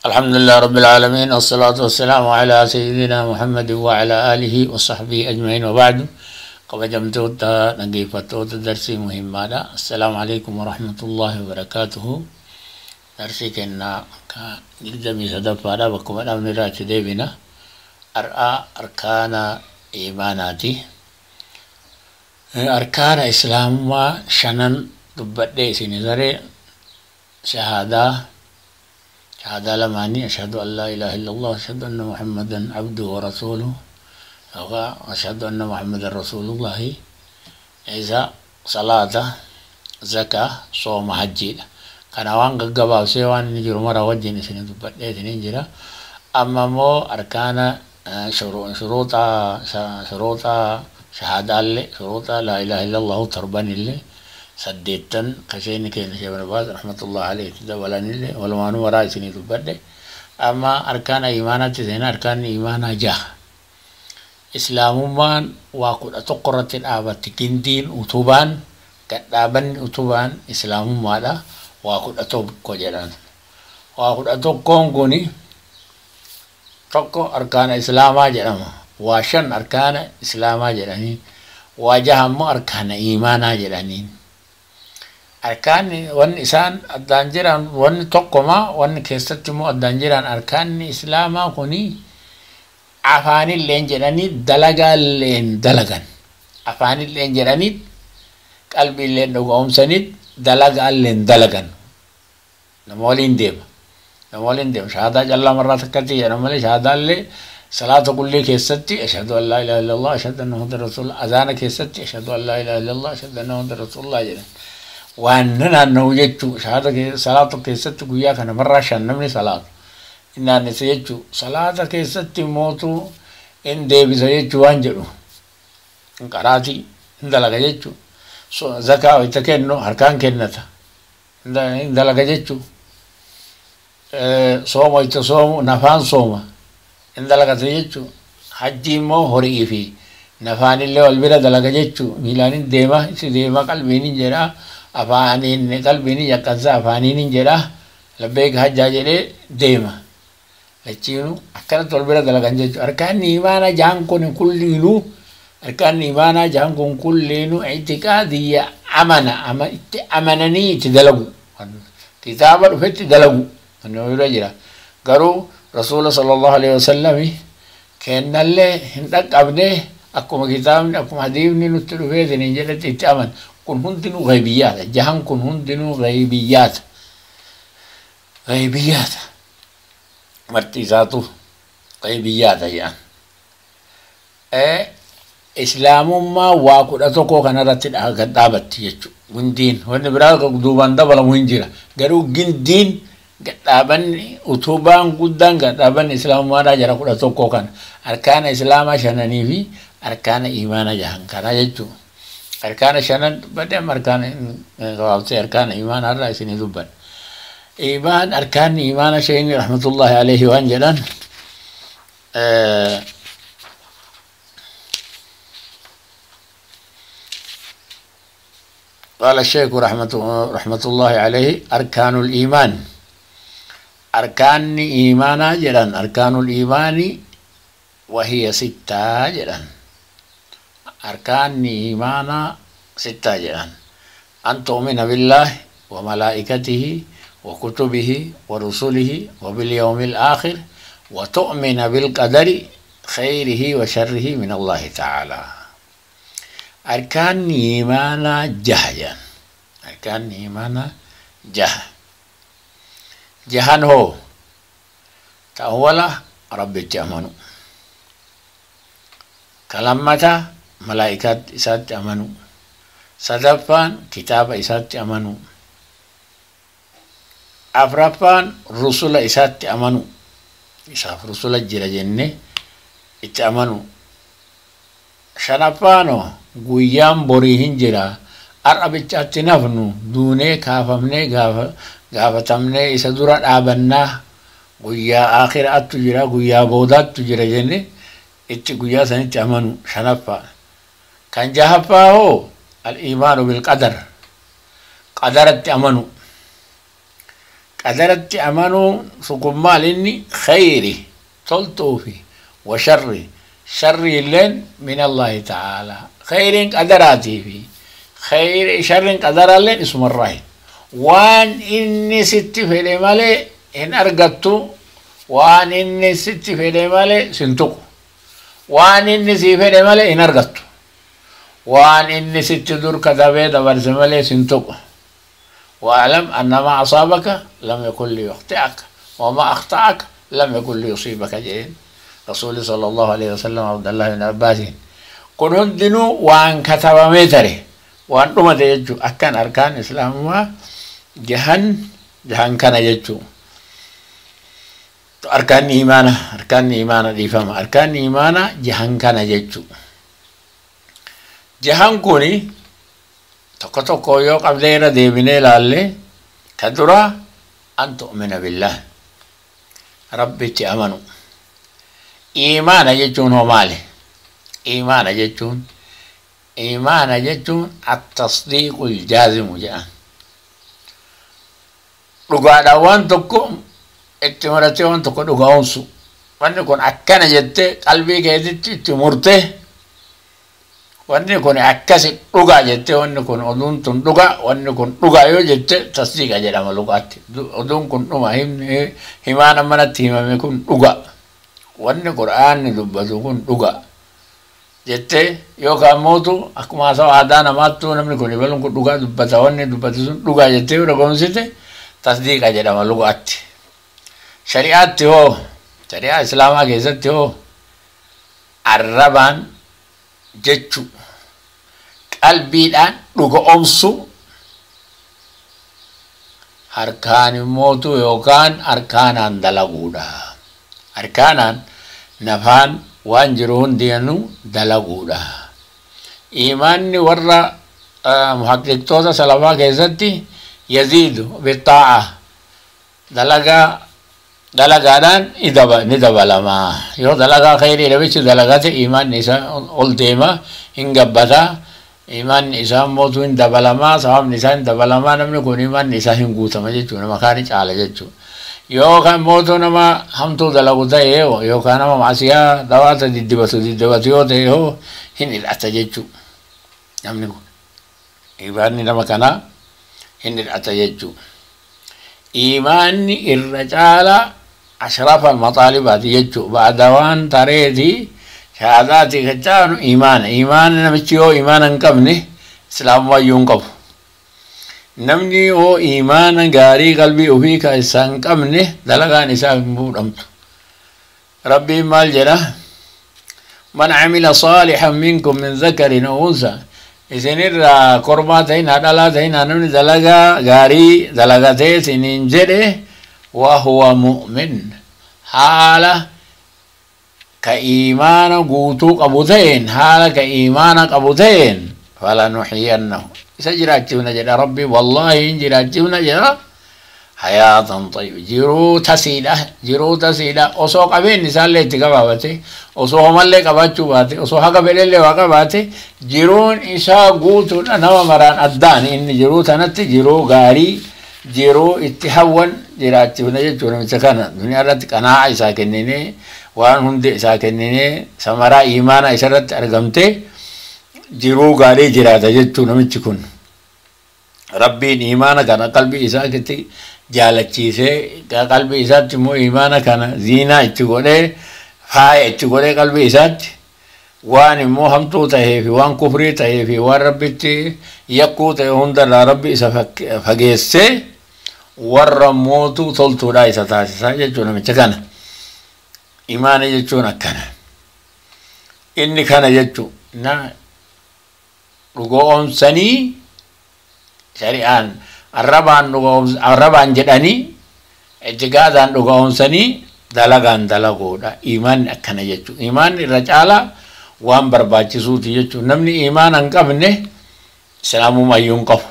الحمد لله رب العالمين، والصلاة والسلام على سيدنا محمد وعلى آله وصحبه أجمعين، وبعد. kabajamtoota dhaggeeffattoota darsii muhimmaadha. السلام عليكم ورحمة الله وبركاته. Darsii kennaa ka 23ffaadha. Bakkuma dhabne irraa itti deebina. Har'aa arkaana iimaanaati. Arkaana islaamummaa shanan dubbadhee isin saree shahaadaa, shahaadaa lamaanii: أشهد أن لا إله إلا الله، أشهد أن محمدا عبده ورسوله، yookaan أشهد أن محمدا رسول الله. Isa salaata, zakaa, sooma, hajjiidha. Kana waan gaggabaabsee waan inni jiru mara wajjin isin dubbadhee isinin jira. Amma immoo arkaana shuruuxa, shuruuxa shahaadaallee, shuruuxa لا إله إلا الله torbanillee, saddeettan kasheenni keenya Sheekh Ibn Baaz رحمة الله عليه itti dabalanillee walumaanuu maraa isinii dubbadhe. Amma arkaana iimaanaatti seenaa. Arkaanni iimaanaa jaha. Islaamummaan waa 11 irratti dhaabatti. Gindiin, utubaan gadhaabanni, utubaan islaamummaadha waa 11 jedhan. Waa 11n kuni tokko arkaana islaamaa jedhama. Waa shan arkaana islaamaa jedhanii, waa jaha immoo arkaana iimaanaa jedhaniin. Arkaanni wanni isaan addaan jiran wanni tokkoma, wanni keessatti immoo addaan jiran arkaanni islaamaa kuni afaanilleen jedhanii dalagaalleen dalagan, afaanilleen jedhanii, qalbiilleen dhuga'umsanii, dalagaalleen dalagan. Nama waliin deema, nama waliin deema. Shahaadaa callaa marraa takkatti jedhan malee, shahaadaallee salaata qullii keessatti أشهد أن لا إله إلا الله، أشهد أن محمدا رسول الله, azaana keessatti أشهد أن لا إله إلا الله، أشهد أن محمدا رسول الله jedhan. Waan naanna'u jechuu shahaada salaata keessatti guyyaa kana marraa shan namni salaatu naannessa jechuu. Salaata keessatti mootu in deebisa jechuu, waan jedhu hin qaraatii hin dalaga jechuu. Zakaa itti kennu harkaan kennata, hin dalaga jechuu. Sooma itti soomu nafaan sooma, hin dalagata jechuu. Hajji immoo horii fi nafaanillee wal bira dalaga jechuu. Miilaan hin deema, isi deema, qalbiin hin jedha, afaaniin qalbiin hin yaqqansa, afaaniin hin jedha, لبيك hajjaa jedhee deema. Lachiinu akkanatti wal bira dalagan jechuu. Arkaanni imaanaa jahan kun kulliinuu, arkaanni imaanaa jahan kun kulliinuu ictiqaadiyya, amana ama itti amananii itti dalagu, kitaaba dhufetti dalagu bira jira. Garuu Rasuula صلى الله عليه وسلم kennallee hin dhaqqabne, akkuma kitaabni, akkuma hadiifni nutti dhufeetin hin jedhetti itti aman. Kun hundinuu ghaybiyyaata. Jahan kun hundinuu ghaybiyyaata, ghaybiyyaata. Marti isaatu ghaybiyyaata jedhan. Islaamummaa waa 11 kanarratti dhaabatti jechuudha. Gindiin wanni biraa duubaan dabalamu hin jira. Garuu gindiin gadhaabanni, utubaan guddaan gadhaabanni islaamummaadhaa jira 11 kana. Arkaana islaamaa shananii fi arkaana imaana jahan kana jechuudha. Arkaana shanan dubbadhe, amma arkaana gabaabsee arkaana imaanaa irraa isinii dubbadhe. Imaan, arkaanni imaana shayni رحمة الله عليه waan jedhan: قال الشيخ رحمة الله عليه: أركان الإيمان، أركان إيمانا جدًا، أركان الإيمان وهي ستة جدًا. أركان إيمانا ستة جدًا: أن تؤمن بالله وملائكته وكتبه ورسله وباليوم الآخر وتؤمن بالقدر خيره وشره من الله تعالى. أركان إيمانا jaha. أركان إيمانا jaha. Jahan hoo ta awwala Rabbitti amanu, ka lammataa malaa'ikaatti isaatti amanu, sadaffaan kitaaba isaatti amanu, afraffaan rusula isaatti amanu, isaaf rusula jira jenne itti amanu, shanaffaanoo guyyaan borii hin jira, har'a bichaatti nafnu duunee kaafamnee gaafatamnee isa dura dhaabannaa, guyyaa aakhiraattu jira, guyyaa boodaattu jira jenne itti guyyaa sanitti amanu shanaffaa. Kan jahaffaa hoo الإيمان بالقدر, qadaratti amanu. Qadaratti amanuu sukun maal inni khayri toltuufi wa sharri sharri illeen min Allahi ta'ala. Khayriin qadaraatii fi khayri sharriin qadaraalleen isumarraayi. Waan inni sitti fedhe malee hin argattu, waan inni sitti fedhe malee sin tuqu, waan inni sii fedhe malee hin argattu, waan inni sitti dur katabee dabarse malee sin tuqu. واعلم أن ما أصابك لم يكن ليخطئك وما أخطأك لم يكن ليصيبك جين رسول صلى الله عليه وسلم عبد الله بن عباس kun hundinuu waan katabamee tare waan dhumate jechuu. Akkan arkaan islaamummaa jahan jahan kana jechuu. Arkaan imaana, arkaan imaana, dhiifama, arkaan imaana jahan kana jechuu. Jahan kuni tokko tokko yoo qabdee irra deebinee ilaalle, ka dura an tu'mina billah, rabbitti amanu. Imaana jechuun hoo maali? Imaana jechuun at-tasdiiqul jaazimu jedhan. Dhugaadhaan waan tokko itti muratee waan tokko dhugaa'umsu. Wanni kun akkana jettee qalbii keetitti itti murtee, wanni kun akkasi dhugaa jettee, wanni kun oduun tun dhugaa, wanni kun dhugaa yoo jette tasdiiqa jedhama lugaatti. Oduun kun dhuma himaan ammanatti himame kun dhugaa, wanni qur'aanni dubbatu kun dhugaa jettee, yookaan mootu akkuma haasawa aadaa namaattuu namni kun ibaluun kun dhugaa dubbata, wanni dubbatu sun dhugaa jettee yoo dhugoomsite tasdiiqa jedhama lugaatti. Shari'aatti hoo, shari'aa islaamaa keessatti hoo, arrabaan jechu, qalbiidhaan dhuga omsu, harkaan immootu yookaan harkaanaan dalaguudha. Harkaanaan nafaan waan jiru hundinuu dalaguudha. Imaanni warra muhaqqiqtoota salafaa keessatti yaziidu bixaa'a, dalagaa dalagaadhaan ni dabalama. Yoo dalagaa khayrii namichi dalagate imaanni isaa ol deema, hin gabbata. Imaanni isaa mootu hin dabalamaa, sababni isaa hin dabalamaa, namni kun imaanni isaa hin guutama jechuudha, nama kaani caala jechuudha. Yookaan mootu nama hamtuu dalagu ta'e yookaan nama maasiyaa dawaata diddibatu yoo ta'e hoo hin hidhata jechuudha. Namni kun imaanni nama kanaa hin hidhata jechuudha. Imaanni irra caalaa ashrafa almaxaalibaati jechuudha. Ba'ada waan tareeti shahaadaati kachaanu imaana. Imaana namichi yoo imaana hin qabne islaamummaa iyyuu hin qabu. Namni yoo imaana gaarii qalbii ofii keessaa hin qabne dalagaan isaa hin fuudhamtu. Rabbiin maal jedha? من عمل صالحا منكم من ذكر أو أنثى, isinirraa kormaa ta'in dhalaa ta'in, namni dalagaa gaarii dalagatee isiniin jedhe, وهو مؤمن, haala ka iimaana guutuu qabu ta'een, haala ka iimaana qabu ta'een, فلنحيينه, isa jiraachifna jedha rabbi. Wallaahi hin jiraachifna jedha. حياة طيبة, jiruu tasiidha, jiruu tasiidha. Osoo qabeenyi isaallee itti gabaabate, osoo homallee qabaachuu baate, osoo haga fedhellee waa qabaate, jiruun isaa guutuudha. Nama maraan addaan inni jiruu tanatti jiruu gaarii, jiruu itti hawwan jiraachifna jechuudha. Namicha kana duniyaa irratti qanaa'a isaa kenninee, waan hundi isaa kenninee, samaraa imaana isarratti argamte jiruu gaarii jiraata jechuu namichi kun. Rabbiin imaana kana qalbii isaatti jaalachiisee, qalbii isaatti immoo imaana kana ziinaa itti godhee, faaya itti godhee, qalbii isaatti waan immoo hamtuu tahee fi waan kufrii tahee fi waan rabbitti yakkuu ta'e hundarraa rabbi isa fageessee warra mootuu toltuudha isa taasisaa jechuudha namicha kana. Imaana jechuun akkana. Inni kana jechuu na dhugoomsanii shari'aan arrabaan arrabaan jedhanii itiqaadaan dhugoomsanii dalagaan dalaguudha. Imaanni akkana jechuudha. Imaanni irra caalaa waan barbaachisuuti jechuudha. Namni imaana hin qabne islaamummaa iyyuu hin qabu.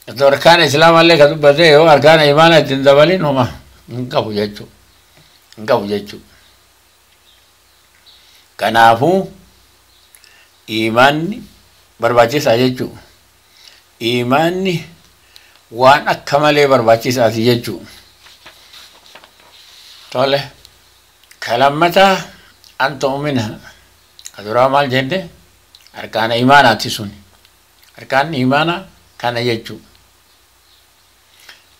Arkaana islaamallee ka dubbate yoo arkaana imaana ittiin dabalin homa hin qabu jechuudha. Hin qabu jechuudha. Kanaafuu imaanni barbaachisaa jechuudha. Imaanni Waan akka malee barbaachisaati jechuu. Tole kalammataa an tu'mina kaduraa maal jenne arkaana imaanaati suni. Arkaanni imaanaa kana jechuu.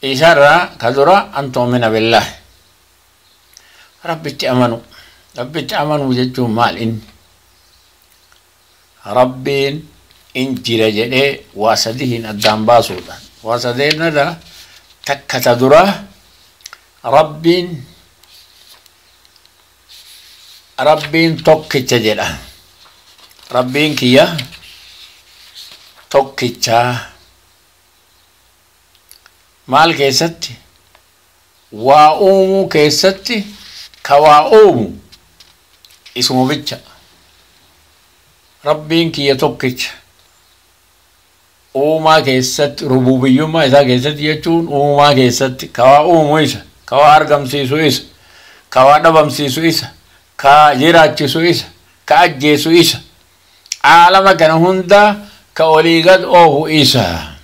Isarraa kadura an tu'mina billaahi. Rabbitti amanu. Rabbitti amanuu jechuun maal inni? Rabbiin in jira jedhee waa sadihin addaan baasuudha. Waa sadeenirraa takka ta duraa Rabbiin tokkicha jedha. Rabbiin kiyya tokkichaa. Maal keessatti? Waa uumuu keessatti ka waa uumu isuma bicha. Rabbiin kiyya tokkicha. Uumaa keessatti rububiyyummaa isaa keessatti jechuun uumaa keessatti ka waa uumu isa, ka waa argamsiisu isa, ka waa dhabamsiisu isa, ka jiraachisu isa, ka ajjeesu isa. Aalama kana hundaa ka olii gad oofu isa.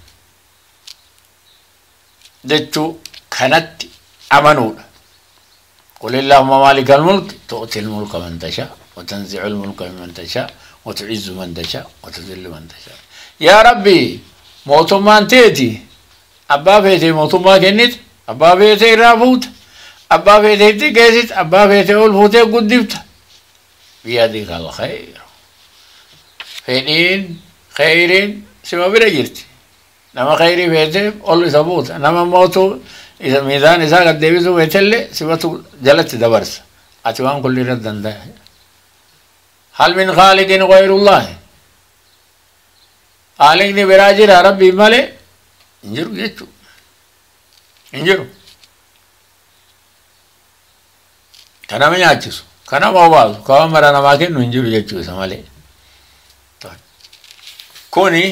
Jechuu kanatti amanuudha. قل اللهم مالك الملك تؤتي الملك من تشاء وتنزع الملك ممن تشاء وتعز من تشاء وتذل من تشاء. يا ربي mootummaan teeti abbaa feetee mootummaa kennit, abbaa feetee irraa fuuta, abbaa feetee itti geessit, abbaa feetee ol fuutee guddifta. بيدك الخير. Fedhiin kheyriin sima bira jirti. Nama kheyrii feetee ol isa buuta. Nama mootuu isa miizaan isaa gad deebisuu feetellee simatu jalatti dabarsa. Ati waan kulli irra danda'a. هل من خالق غير الله. Haaliqni biraa jira Rabbiin malee? Hin jiru jechuudha. Hin jiru. Ka nama nyaachisu, ka nama obaasu, ka waan mara namaa kennu hin jiru jechuu isa malee. Kuni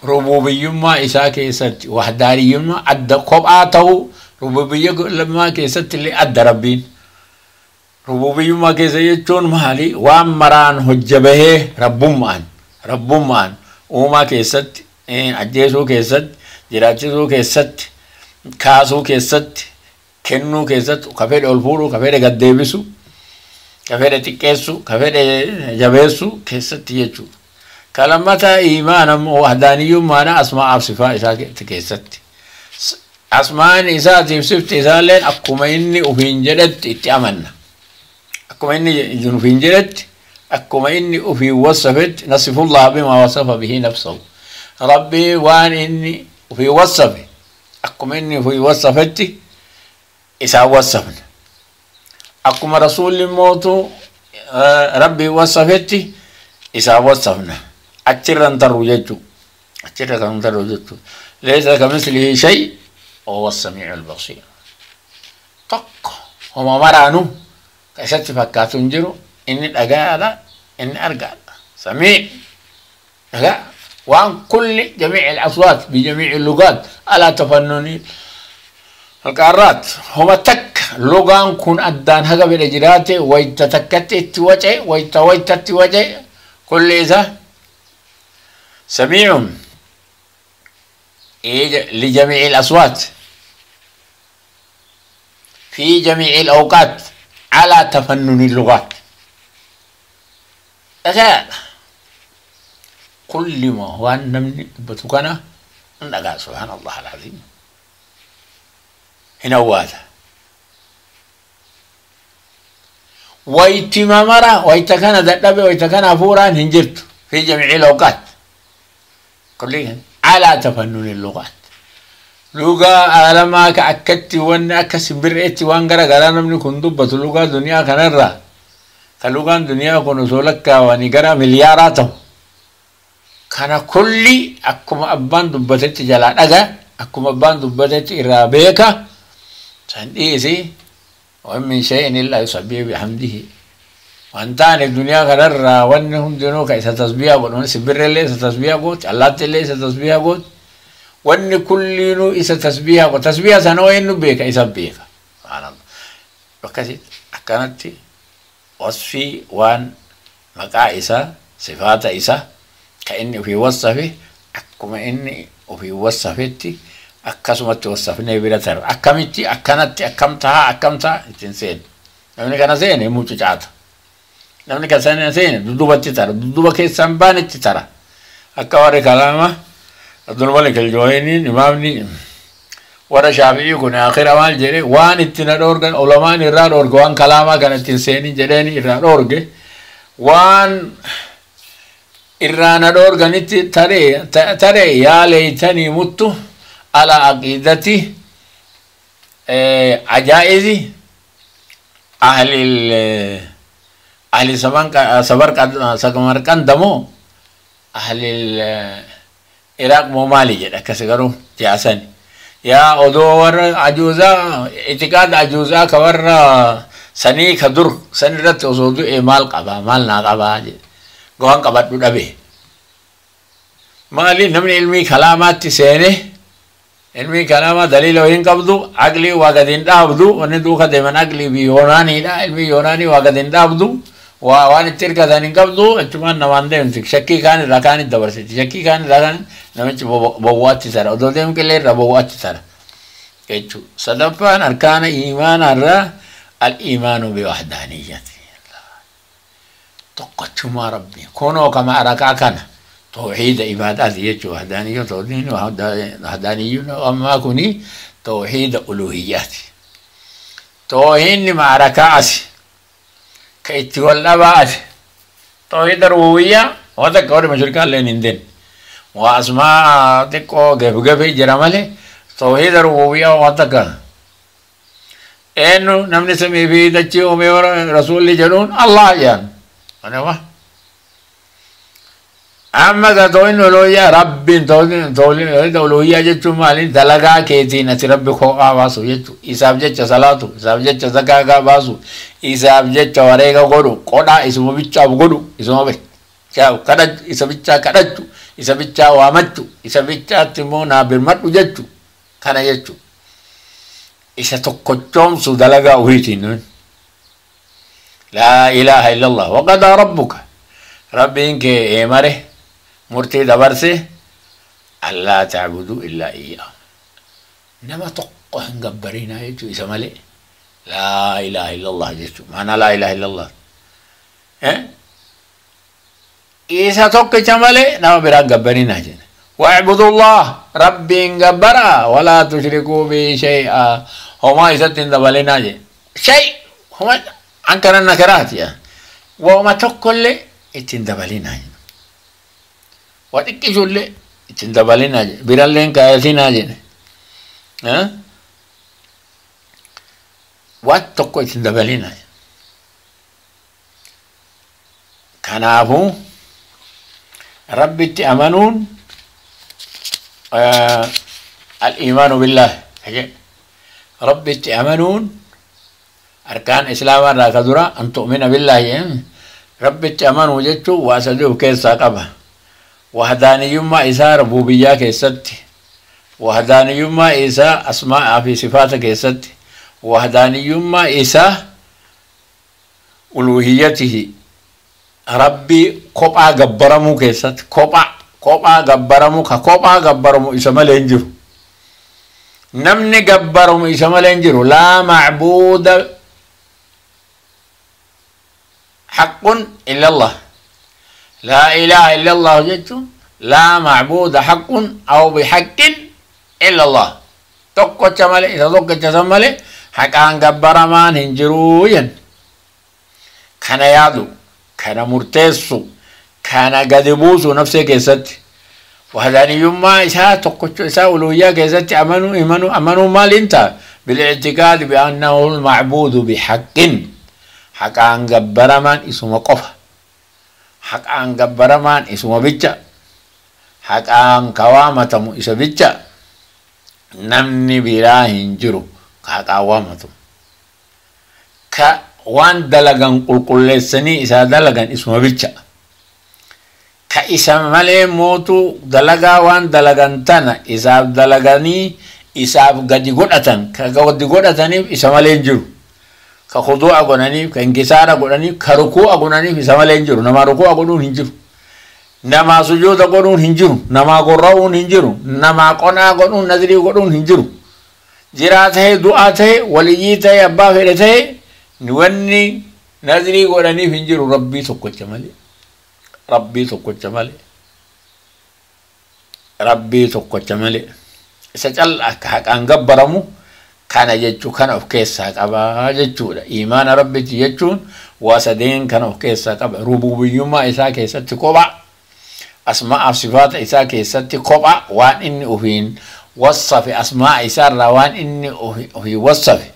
rububiyyummaa isaa keessatti wahdaaniyyummaa adda kophaa ta'uu rububiyyummaa keessatti illee adda Rabbiin. Rububiyyummaa keessa jechuun maali? Waan maraan hojjabahee rabbummaan uumaa keessatti, ajjeesuu keessatti, jiraachisuu keessatti, kaasuu keessatti, kennuu keessatti, ka fedhe ol fuudhuu, ka fedhe gad deebisuu, ka fedhe xiqqeessuu, ka fedhe jabeessuu keessatti jechuudha. Ka lammataa iimaan ammoo wahdaaniyyummaadha asmaa'aaf sifaa isaa keessatti. Asmaan isaatiif sifti isaalleen akkuma inni ufiin jedhetti itti amanna. Akkuma inni ufiin jedhetti, akkuma inni ufiin wassafetti nasifullaha bimaa wasafa bihi nafsahu. Rabbii waan inni ufiin wassafe akkuma inni ufiin wassafetti isaan wassafna. Akkuma rasuulli mootu Rabbii wassafetti isaan wassafna. Achirra hin tarru jechuudha. Achirra kan hin tarru jechuudha. ليس كمثله شيء وهو السميع البصير. Tokko homa maraanuu ka isatti fakkaatu hin jiru. Inni dhagaadha, inni argaadha. سميع dhagaa waan kulli جميع الأصوات بجميع اللغات على تفنن القارات. Homa takka lugaan kun addaan haga fedhe jiraate wayta takkatti itti wace wayta waytatti wace kulli isa سميع لجميع الأصوات في جميع الأوقات على تفنن اللغات. كل ما هو namni dubbatu kana hin dhagaa. سبحان الله العظيم. Hin awwaata. Waytima mara wayta kana dadhabe wayta kana hafuuraan hin jirtu. في جميع الأوقات كلها على تفنن اللغات. Lugaa aalamaa ka akkatti wanni akka simbirreetti waan gara garaa namni kun dubbatu lugaa duniyaa kanarraa ka lugaan duniyaa kun osoo lakkaawanii gara miliyaaraa ta'u kana kulli akkuma abbaan dubbatetti jalaa dhaga, akkuma abbaan dubbatetti irraa beeka. San dhiisi وإن من شيء إلا يسبح بحمده. Waan taane duniyaa kanarraa wanni hundinuu ka isa tasbiyaa godhu, simbirreellee isa tasbiyaa gooti, allaattiillee isa tasbiyaa gooti, wanni kulliinuu isa tasbiyaa godhu. Tasbiyaa sana eenyu beeka? Isa beeka. سبحان الله. Akkasitti akkanatti wasfii waan maqaa isaa sifaata isaa ka inni ofii wassafe akkuma inni ofii wassafetti Akkasumatti wasafnee bira tarra. Akkamitti akkanatti akkam tahaa akkam taha ittiin seene. Namni kana seene mucucaata. Namni kana seene dudubatti tara. Duduba keessaan baanetti tara. Akka warri kalaama Abdul Malik al-Juwayniin imaamni warra Shaafi'ii kun akhira maal jedhe waan itti na dhoorgan ulamaan irraa dhoorge waan kalaamaa kana ittiin seenin jedheeni irraa dhoorge waan irraa na dhoorganitti taree yaa leeytanii muttu ala aqiidati ajaa'izi ahli samarqand moo ahli Iraq moo maali jedha akkasi garuu jaasani. Yaa odoo warra ajuuzaa itiqaada ajuuzaa ka warra sanii ka dur san irratti osoo du'e maal qabaa maal naa qabaa jedhe waan qabadhu dhabe. Maali namni ilmii kalaamaatti seene ilmii kalaamaa daliila hin qabdu aqlii waa gadi hin dhaabdu wanni duuka deeman aqlii fi yoonaaniidha ilmii yoonaanii waa gadi hin dhaabdu waan itti hirkatan hin qabdu achumaan namaan deemti shakkii kaan irraa kaanitti dabarsiti shakkii kaan irraa kaan namichi bowwaatti tara odoo deemu qillee irraa bowwaatti tara jechuudha. Sadaffaan arkaana iimaanaa irraa al-iimaanu biwahdaaniyyati tokkochummaa rabbii kunoo kama arakaa kana tawxiida ibaadaati jechuudha wahdaaniyyo tawxiidni wahdaaniyyuun ammaa kuni tawxiida uluhiyyaati. Tawxiidni maarakaa asi ka itti wal dhabaa asi tawxiida rububiyyaa waan takka warri mashrikaa illeen hin deemne. Waa asmaa xiqqoo gefe jira malee tawxiida rububiyyaa waan takka eenyu namni samii fi dachii uumee rasuulli jedhuun Allah jedhan. Anuma amma ka tawxiidni uluhiyyaa rabbiin tawxiida uluhiyyaa jechuun maali dalagaa keetiin ati rabbi kophaa baasu jechuudha. Isaaf jecha salaatu, isaaf jecha zakaa baasu, isaaf jecha wareega godhu, qodhaa isuma bichaaf godhu, isuma bichaaf kadhachu, isa bichaa kadhachu, isa bichaa waamachu, isa bichaatti immoo naa birmadhu jechu kana jechu. Isa tokkochoomsu dalagaa ofiitiin. Laa ilaaha illallah waqadaa rabbuka rabbiin kee eemare murtii dabarse allaa tacbuduu illaa iyyaa nama tokko hin gabbarinaa jechuu isa malee laa ilaaha illallah jechuu maanaa laa ilaaha illallah isa tokkicha malee nama biraan gabbarinaa jedhe واعبدوا الله ربي غبرا ولا تشركوا به شيئا هما إساتين دبلنا شيء هما أنكر النكرات يا وما تقول إتين دبلنا وتكجول إتين دبلنا بيرالين كايسينا جن ها واتقوا إتين دبلنا كنافو ربي تأمنون الإيمان بالله ربي تأمنون أركان إسلام راكدرا أن تؤمن بالله ربي تأمنوا جتشو وأسدوه كيسا قبا وحداني يما إسا ربوبية كيستي وحداني يما إسا أسماء في صفات كيستي وحداني يما إسا ألوهيته ربي قبع قبرمو كيست قبع قبرمو كقبع قبرمو إسا ملينجر نمني قبرمو إسا ملينجر لا معبود حق إلا الله لا إله إلا الله جدت لا معبود حق أو بحق إلا الله تقوى مالي إذا تقوى مالي حقان قبرمان هنجرويا كان يادو كان مرتسو كان قدبوسو نفسه كيست وهذا يوم إساء تقوى إساء ألوهية كيست أمنوا إيمانوا أمنوا مال انت بالاعتقاد بأنه المعبود بحق حقان قبرمان اسمه قفا حقان قبرمان اسمه بيتشا حقان كوامتم اسمه بيتشا نمني برا هنجرو كوامتم كوان دلغان قلقلسني إسا دلغان اسمه بيتشا كإسا مالي موتو دلغا وان دلغان تانا إسا دلغاني إسا قد قدأتن كقد قدأتني إسا مالي هنجرو كخضوع قناني كانكسار قناني كركوع قناني في سما لينجرو نما ركوع قنون هنجرو Namaa sujuuda godhuun hin jiru, namaa gorra'uun hin jiru, namaa qonaa godhuun nadrii godhuun hin jiru. Jiraa ta'e, du'aa ta'e, waliyyii ta'e, abbaa fedhe ta'e, wanni nadrii godhaniif hin jiru Rabbii tokkocha malee. Rabbii tokkocha malee. Rabbii tokkocha malee. Isa callaa akka haqaan gabbaramu kana jechuu kana of keessaa qabaa jechuudha. Imaana Rabbitti jechuun waa sadeen kana of keessaa qaba. Rububiyyummaa isaa keessatti kophaa. Asmaa'aaf sifaata isaa keessatti kophaa waan inni ofiin wassafe, asmaa'a isaarraa waan inni ofiin wassafe.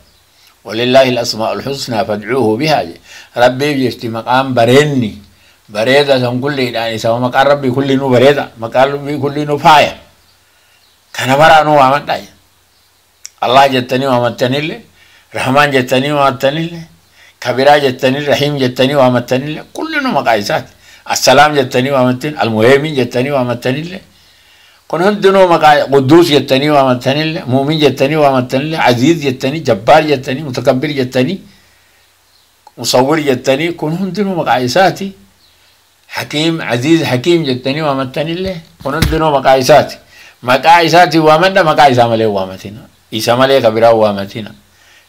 Walillaahi al-asmaa'ul husnaa fadcuuhu bihaa jedhe. Rabbiif jirti maqaan bareenni bareeda san kulliidhaan isa maqaan Rabbii kullinuu bareeda, maqaan Rabbii kullinuu faaya. Kana maraanuu waamadhaa jedhe. Allah jettanii waamattanillee, Rahmaan jettanii waamattanillee, Kabiraa jettanii, Rahiim jettanii waamattanillee kullinuu maqaa isaati. Assalaam jettanii waamattan, Almuheemin jettanii waamattanillee, kun hundinuu maqaa Qudduus jettanii waamattanillee, Muumin jettanii waamattanillee, Aziiz jettanii, Jabbaar jettanii, Mutakabbir jettanii, Musawwir jettanii, kun hundinuu maqaa isaati. Hakiim, Aziiz, Hakiim jettanii waamattanillee, kun hundinuu maqaa isaati. Maqaa isaati waamadha, maqaa isaa malee waamatina. Isa malee ka biraa waamatina.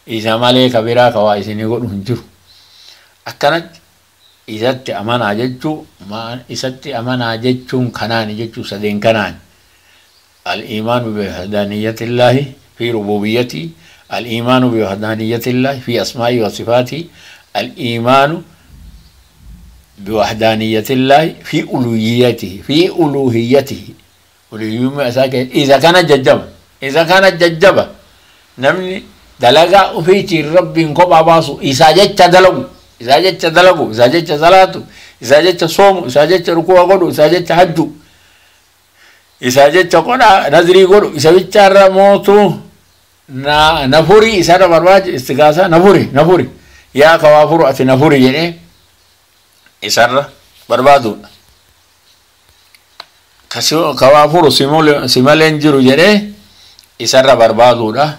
Isa malee ka biraa ka waa isinii godhu hin jiru. Akkanatti isatti amanaa jechuu, isatti amanaa jechuun kanaani jechuu sadeen kanaani. Al-iimaanu biwahdaaniyyatillaahi fi rububiyyatii, al-iimaanu biwahdaaniyyatillaahi fi asmaa'ii wa sifaatii, al-iimaanu biwahdaaniyyatillaahi fi uluhiyyatihi, fi uluhiyyatihi. Uluhiyyummaa isaa keessa isa kana jajjaba. Isa kana jajjaba. Namni dalagaa ofiitiin Rabbiin kophaa baasu, isaa jecha dalagu, isaa jecha dalagu, isaa jecha salaatu, isaa jecha soomu, isaa jecha rukuwa godhu, isaa jecha hajju, isaa jecha qodhaa nazrii godhu, isa bichaarra mootu na furii isarra barbaachi istigaasaa na furi, na furi, yaa ka waa furu ati na furi jedhee isarra barbaaduudha. Ka waa furu si malee hin jiru jedhee isarra barbaaduudha.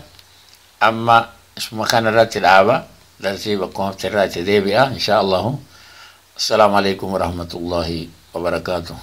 Amma isuma kana irratti dhaaba. Darsii bakkuma irraa itti deebi'a insha Allahu. Assalaamu alaikum warahmatullahi wabarakaatuh.